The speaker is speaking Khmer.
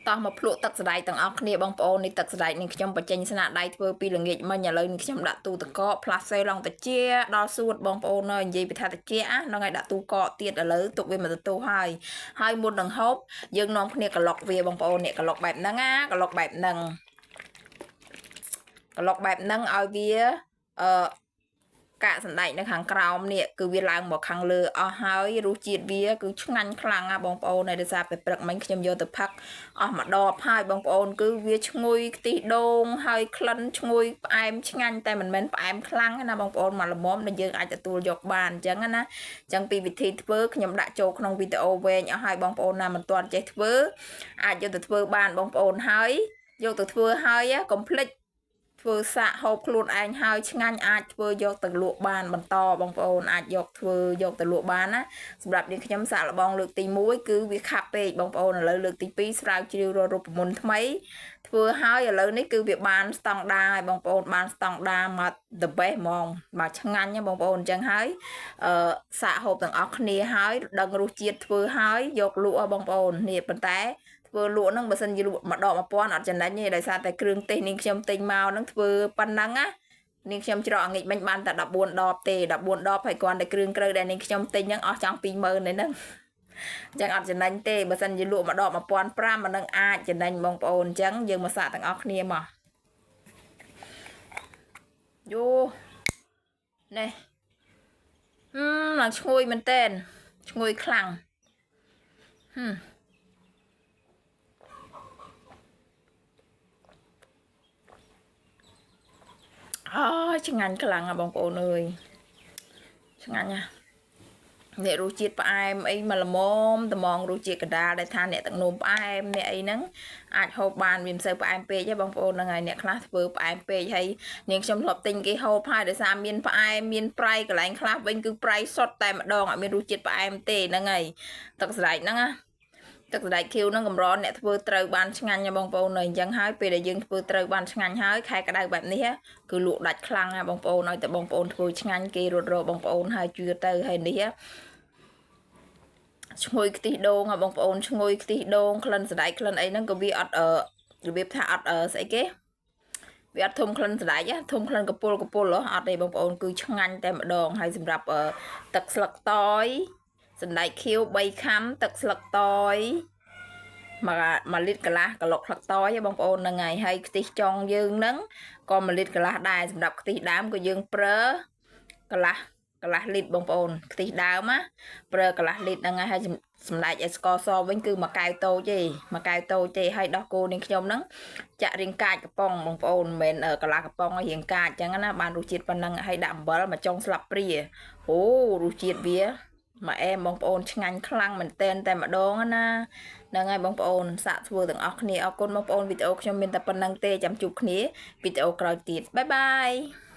តោះមកភ្លក់ទឹកសណ្ដែកទាំងអស់គ្នាបងប្អូននេះទឹកសណ្ដែកនេះខ្ញុំបញ្ចេញស្នាដៃធ្វើពីល្ងាចមិញឥឡូវនេះខ្ញុំដាក់ទូទឹកកកផ្លាសេឡង់តិចដល់សួតបងប្អូនអើយនិយាយពីថាតិចហ្នឹងហើយដាក់ទូកកទៀតឥឡូវទុកវាមកទទួលហើយហើយមុននឹងហូបយើងនាំគ្នាក្លុកវាបងប្អូននេះក្លុកបែបហ្នឹងណាក្លុកបែបហ្នឹងក្លុកបែបហ្នឹងឲ្យវាអឺកាកសណ្ដែកនៅខាងក្រោមនេះគឺវាឡើងមកខាងលើអស់ហើយរសជាតិវាគឺឆ្ងាញ់ខ្លាំងណាបងប្អូនហើយដោយសារពេលព្រឹកមិញខ្ញុំយកទៅផឹកអស់មួយដបហើយបងប្អូនគឺវាឈ្ងុយខ្ទិះដូងហើយក្លិនឈ្ងុយផ្អែមឆ្ងាញ់តែមិនមែនផ្អែមខ្លាំងណាបងប្អូនមកល្មមដែលយើងអាចទទួលយកបានអញ្ចឹងណាអញ្ចឹងពីវិធីធ្វើខ្ញុំដាក់ចូលក្នុងវីដេអូវែងអស់ហើយបងប្អូនណាមិនទាន់ចេះធ្វើអាចយកទៅធ្វើបានបងប្អូនហើយយកទៅធ្វើហើយកុំភ្លេចធ្វើសាកហូបខ្លួនឯងហើយឆ្ងាញ់អាចធ្វើយកទៅលក់បានបន្តបងប្អូនអាចយកធ្វើយកទៅលក់បានណាសម្រាប់នាងខ្ញុំសាកល្បងលើកទី1គឺវាខាប់ពេកបងប្អូនឥឡូវលើកទី2ស្រាវជ្រាវរករូបមន្តថ្មីធ្វើហើយឥឡូវនេះគឺវាបានស្តង់ដាហើយបងប្អូនបានស្តង់ដាមក the best ហ្មងមកឆ្ងាញ់ណាបងប្អូនអញ្ចឹងហើយអឺសាកហូបទាំងអស់គ្នាហើយដឹងរសជាតិធ្វើហើយយកលក់បងប្អូននេះប៉ុន្តែធ្វើលក់ហ្នឹងបើសិនជាលក់មួយដក1000អត់ចំណេញទេដោយសារតែគ្រឿងទេសនាងខ្ញុំទិញមកហ្នឹងធ្វើប៉ុណ្ណឹងណានាងខ្ញុំច្រកអងាចមិញបានតែ14ដបទេ14ដបហើយគ្រាន់តែគ្រឿងក្រៅដែលនាងខ្ញុំទិញហ្នឹងអស់ចង់20000ហ្នឹងអញ្ចឹងអត់ចំណេញទេបើសិនជាលក់មួយដក1500អានឹងអាចចំណេញបងប្អូនអញ្ចឹងយើងមកសាកទាំងអស់គ្នាមកយូនេះឡើងឈ្ងុយមែនតែនឈ្ងុយខ្លាំងហឹមអូឆ្ងាញ់ខ្លាំងណាបងប្អូនអើយឆ្ងាញ់ណាអ្នករសជាតិផ្អែមអីមកល្មមត្មងរសជាតិកដាលដែលថាអ្នកទឹកនោមផ្អែមអ្នកអីហ្នឹងអាចហូបបានវាមិនសូវផ្អែមពេកទេបងប្អូនហ្នឹងហើយអ្នកខ្លះធ្វើផ្អែមពេកហើយនាងខ្ញុំធ្លាប់ទិញគេហូបហើយដោយសារមានផ្អែមមានប្រៃកន្លែងខ្លះវិញគឺប្រៃសុទ្ធតែម្ដងអត់មានរសជាតិផ្អែមទេហ្នឹងហើយទឹកសណ្ដែកហ្នឹងណាទឹកសណ្ដែកខៀវហ្នឹងកម្រអ្នកធ្វើត្រូវបានឆ្ងាញ់ណាបងប្អូនអញ្ចឹងហើយពេលដែលយើងធ្វើត្រូវបានឆ្ងាញ់ហើយខែក្តៅបែបនេះគឺលក់ដាច់ខ្លាំងណាបងប្អូនឲ្យតែបងប្អូនធ្វើឆ្ងាញ់គេរត់រកបងប្អូនហើយជឿទៅហើយនេះឈ្ងុយខ្ទិះដូងបងប្អូនឈ្ងុយខ្ទិះដូងក្លិនសណ្ដែកក្លិនអីហ្នឹងក៏វាអត់របៀបថាអត់ស្អីគេវាអត់ធំក្លិនសណ្ដែកធំក្លិនកពុលកពុលអត់ទេបងប្អូនគឺឆ្ងាញ់តែម្ដងហើយសម្រាប់ទឹកស្លឹកតយសណ្ដែកខៀវ3ខាំទឹកស្លឹកតយ1លីត្រកន្លះក្លុកស្លឹកតយបងប្អូនហ្នឹងហើយហើយខ្ទិះចុងយើងហ្នឹងក៏1លីត្រកន្លះដែរសម្រាប់ខ្ទិះដើមក៏យើងប្រើកន្លះលីត្របងប្អូនខ្ទិះដើមណាប្រើកន្លះលីត្រហ្នឹងហើយសម្ដែកឲ្យស្ករសវិញគឺមួយកែវតូចទេមួយកែវតូចទេហើយដោះគោនាងខ្ញុំហ្នឹងចាក់រាងកាចកំប៉ុងបងប្អូនមិនមែនកន្លះកំប៉ុងឲ្យរាងកាចអញ្ចឹងណាបានរសជាតិប៉ុណ្ណឹងហើយដាក់អំបិលមួយចុងស្លាបព្រាអូរសជាតិវាមកអែមបងប្អូនឆ្ងាញ់ខ្លាំងមែនតែនតែម្ដងណាហ្នឹងហើយបងប្អូនសាកធ្វើទាំងអស់គ្នាអរគុណបងប្អូនវីដេអូខ្ញុំមានតែប៉ុណ្្នឹងទេចាំជួបគ្នាវីដេអូក្រោយទៀតបាយបាយ។